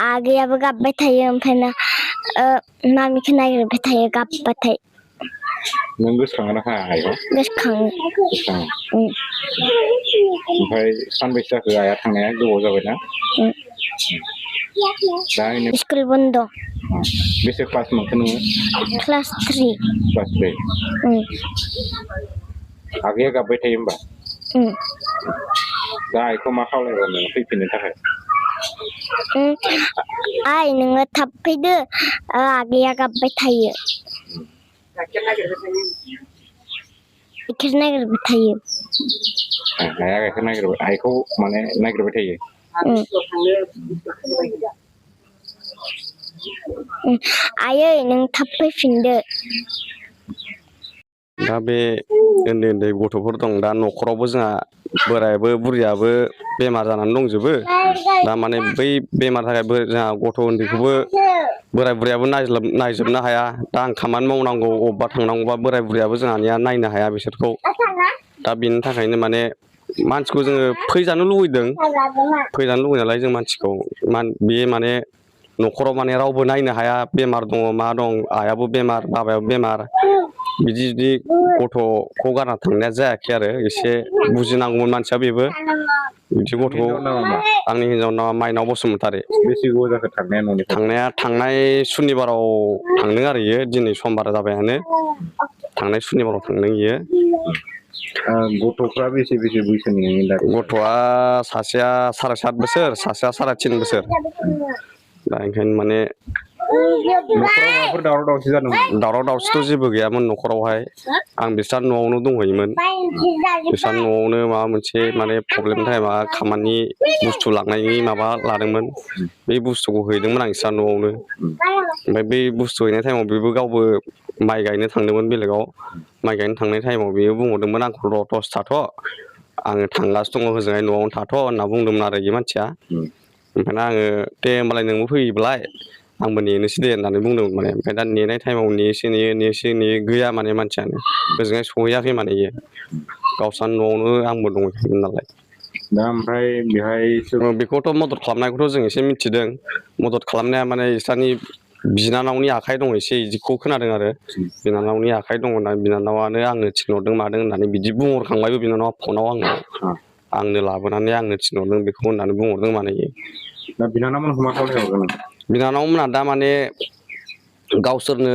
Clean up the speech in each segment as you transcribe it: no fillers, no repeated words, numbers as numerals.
आगैयाबो गाबबाय थायो ओमफ्रायना मामिखौ नागिरबाय थायो गाबबाथाय नों गोसोखाङोना आइखौ गोसोखाङो ओमफ्राय सानबैसे जाखो आइया थांनाया गोबाव जाबायना दा स्कुल बन्द बेसे क्लास मोनखो नोङो क्लास 3 क्लास 3 आगैया गाबबाय थायो होमबा दा आइखौ मा खावलायगोन नोङो फैफिननो थाखाय आइ नोङो थाब फैदो आगैया गाबबाय थायो गाइखेर नागिरबाय थायो आइया गाइखेर नागिरबाय आइखौ माने नागिरबाय थायो आयै नों थाब फैफिनदो दा बे उन्दै उन्दै गथ'फोर दं दा न'खरावबो जोंहा बोरायाबो बुरियाबो बेमार जानानै दंजोबो दा माने बै बेमार थाखाय जोंहा गथ' उन्दैखौबो बोराय बुरैयाबो नायजोबनो हाया दा आं खामानि मावनांगौ अबेबा थांनांगौबा बोराय बुरैयाबो जोंहानिया नायनो हाया बिसोरखौ दा बेनि थाखायनो माने मानसिखौ जोङो फैजानो लुबैदों नालाय जों मानसिखौ बे माने न'खराव माने रावबो नायनो हाया बेमार दङ मा दं आइयाबो बेमार बाबायाबो बेमार बिदि गथ'खौ गारना थांनाया जायाखै आरो एसे बुजिनांगौमोन मानसिया बेबो बिदि गथ'खौ आंनि हिनजावनि नामा माइनाव बसुमतारी बेसे गोबाव जाखो थांनाया न'निफ्राय थांनाय सुनिबाराव थांदों आरो इयो दिनै समबार जाबायानो थांनाय सुनिबाराव थांदों इयो गथ'फ्रा बेसे बैसोनि गथ'आ सासेया 7.5 बोसोर सासेया 3.5 बोसोर दा ओंखायनो माने न'खराव माबाफोर दावराव दावसि जादोंमोन दावराव दावसिथ' जेबो गैयामोन न'खरावहाय आं बिस्रा न'आवनो दंहैयोमोन बिस्रा न'आवनो माबा मोनसे माने प्रब्लेमनि थाखाय माबा खामानि बुस्थु लांनायनि माबा लादोंमोन बे बुस्थुखौ हैदोंमोन आं बिस्रा न'आवनो ओमफ्राय बै बुस्थु हैनाय टाइमाव बेबो गावबो माइ गायनो थांदोंमोन बेलेगाव माइ गायनो थांनाय टाइमाव बेयो बुंहरदोंमोन आंखौ र' दसे थाथ' आङो थांगासिनो दङ हजोंहाय न'आवनो थाथ' होनना बुंदोंमोन आरो बे मानसिया ओमफ्रायना आङो दे होमबालाय नोंबो फैयोबालाय आंबो नेनोसै दे होननानै बुंदोंमोन माने ओमफ्राय दा नेनाय टाइमाव नेयो गैया माने मानसियानो ओजोंहाय सहैयाखै माने इयो गावस्रा न'आवनो आंबो दंहैखायोमोन नालाय दा ओमफ्राय बेहाय बेखौथ' मदद खालामनायखौथ' जों एसे मिथिदों मदद खालामनाया माने बिस्रानि बिनानावनि आखाइ दं एसे बिदिखौ खोनादों आरो बिनानावनि आखाइ दङ होनना बिनानावानो आंनो थिनहरदों मादों होननानै बिदि बुंहरखांबायबो बिनानावा फनाव आंनो लाबोनानै आंनो थिनहरदों बेखौ होननानै बुंहरदों माने दा बिनानावमोनखौ मा खावलायहरगोन बिनानावमोनहा दा माने गावसोरनो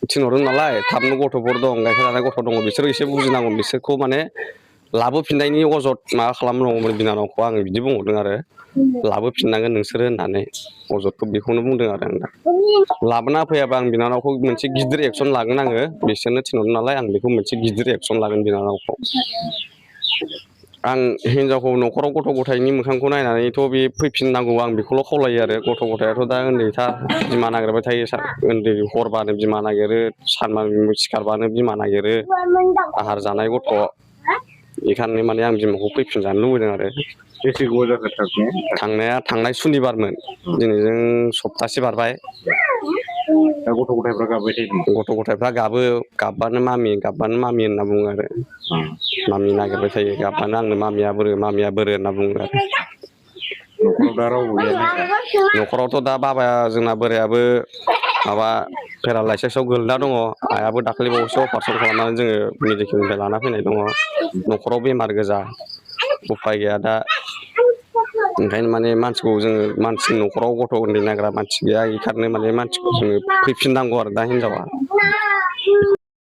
थिनहरदों नालाय थाबनो गथ'फोर दं गाइखेर जानाय गथ' दङ बिसोरो एसे बुजिनांगौ बिसोरखौ माने लाबोफिननायनि अजद माबा खालामनांगौमोन बिनानावखौ आङो बिदि बुंहरदों आरो लाबोफिननांगोन नोंसोरो होननानै अजदखौ बेखौनो बुंदों आरो आं दा लाबोना फैयाबा आं बिनानावखौ मोनसे गिदिर एक्सन लागोन आङो बिसोरनो थिनहरदों नालाय आं बेखौ मोनसे गिदिर एक्सन लागोन बिनानावखौ आं हिनजावखौ न'खराव गथ' गथायनि मोखांखौ नायनानैथ' बे फैफिननांगौ आं बेखौल' खावलायो आरो गथ' गथायाथ' दा उन्दैथार बिमा नागिरबाय थायो उन्दै हरबानो बिमा नागिरो सिखारबानो बिमा नागिरो आहार जानाय गथ' बेखायनो माने आं बिमाखौ फैफिनजानो लुबैदों आरो बेसे गोबाव जाखो थांनाया थांनाय सुनिबारमोन दिनैजों सप्तासे बारबाय दा गथ' गथायफ्रा गाबबाय थायो गथ' गथायफ्रा गाबबानो मामि होनना बुङो आरो मामि नागिरबाय थायो गाबबानो आंनो मामिया बोरो होनना बुङो आरो न'खराव दा रावबो गैया न'खरावथ' दा बाबाया जोंना बोरायाबो माबा पेरालाइसिसाव गोलैना दङ आइयाबो दाखालि बावैसो अपारेसन खालामनानै जोङो मेडिकेलनिफ्राय लाना फैनाय दङ न'खराव बेमार गोजा उफाय गैया दा ओंखायनो माने मानसिखौ जोङो मानसिनि न'खराव गथ' उन्दै नायग्रा मानसि गैया बेखायनो माने मानसिखौ जोङो फैफिननांगौ आरो दा हिनजावा